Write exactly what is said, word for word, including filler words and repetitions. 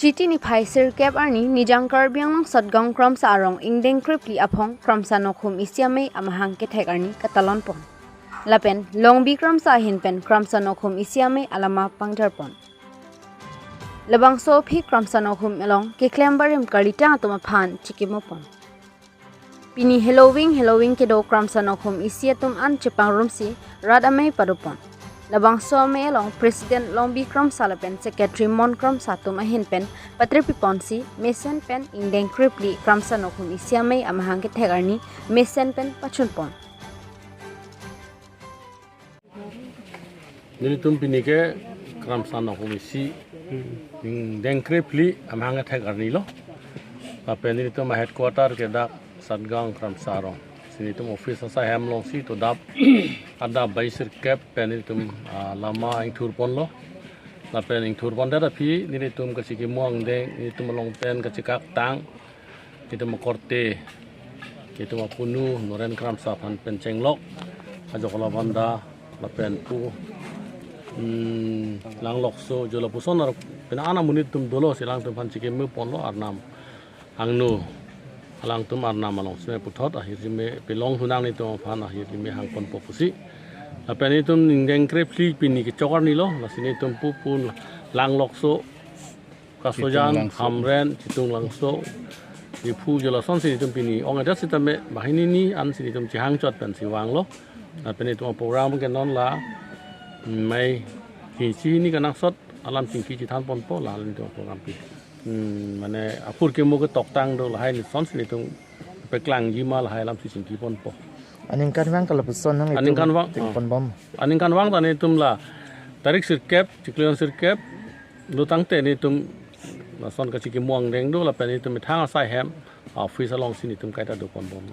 Titi niphai sirkep arni Nijang Karbi Anglong Satgaon Kramsa arong ingdeng krephli aphong Kramsa Nokhum isi amei amahang kethek arni katalon pon. Lapen Longbi Kramsa ahin pen Kramsa Nokhum isi amei alama pangjar pon. Labangso aphi Kramsa Nokhum along keklem barim karlitang atum aphan chikimo pon. Pini heloving heloving kedo Kramsa Nokhum isi atum an chepangrumsi rat amei pado pon. Labangso amei along President Longbi Kramsa lapen Secretary Mon Kramsa atum ahin pen patripi ponsi mesen pen ingdeng krephli Kramsa Nokhum isi amei amahang kethek arni mesen pen pachun pon. Nelitum pini ke Kramsa Nokhum isi ingdeng krephli amahang kethek arni lo. Lapen nelitum headquarter ke dak Satgaon Kramsa arong. Si nelitum office asai hem alongsi to dap adap bai sirkep pen nelitum, ah, lama ingthur ponlo. Lapen ingthur pondet aphi nelitum kachikimo angdeng, nelitum along pen kachekaktang, nelitum akorte, nelitum apunu Noren Kramsa aphan pen chenglok, ajok Lavanda, lapen pu, hmm, Langlokso, jo lapuson ar pen ana monit atum dolo, si alangtum aphan chikimo ponlo arnam angno, alangtum arnam along sime puthot ahirjume pelong hunang nelitum aphan ahirjume hang ponpo pusi. Lapen nelitum ingdeng krephli pini kechok arni lo, lasi nelitum pu pu Langlokso, Kasojan, Chitung Langso. Hamren, Chitung Langso, Diphu, jo lasonsi nelitum pini ong-edet sitame banghini ni ansi nelitum chehang chot pensi vanglo. Lapen nelitum program ke non la mei kisi ni kenangsot alam chingki chethan ponpo la nelitum program pi. Hmm, mane apor kemo ketoktang do lahai ni sonsi nelitum peklangji ma lahai alamsi chingki ponpo. Aningkanvang ke lapuson nang itum Aningkanvang, tik ah. Ponbom. Aningkanvang ta nelitum la tarik sirkep, chiklo jon sirkep, lo tangte nelitum lason kachikimo angdeng do lapen nelitum methang asai hem office alongsi nelitum kaita do ponbom.